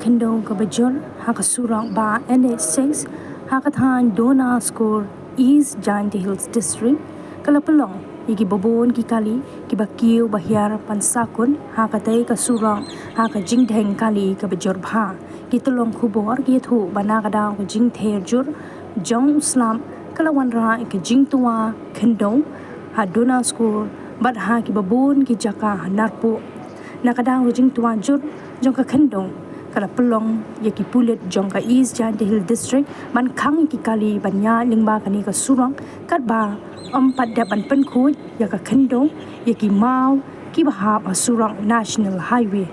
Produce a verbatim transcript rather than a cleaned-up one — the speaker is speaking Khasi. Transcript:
Khyndew kaba jur ha ka surok ba N H six ha ka thaiñ Dona Skur, East Jaintia Hills District, ka la pynlong ïa kiba bun ki kali kiba kiew ba hiar ban sakut ha katei ka surok ha ka jingdheng kali kaba jur bha. Ki tyllong khubor ki ïathuh ba na ka daw ka jingther jur jong u slap ka la wanrah ïa ka jingtwa khyndew ha Dona Skur bad ha kiba bun ki jaka ha Narpuh. Na ka daw ka jingtwa jur jong ka khyndew, ka la pynlong ïa ki pulit jong ka East Jaintia Hills District ban khang ïa ki kali ban ïaid lyngba kane ka surok, katba ym pat dep ban pynkhuid ïa ka khyndew ïa ki maw kiba hap ha surok National Highway.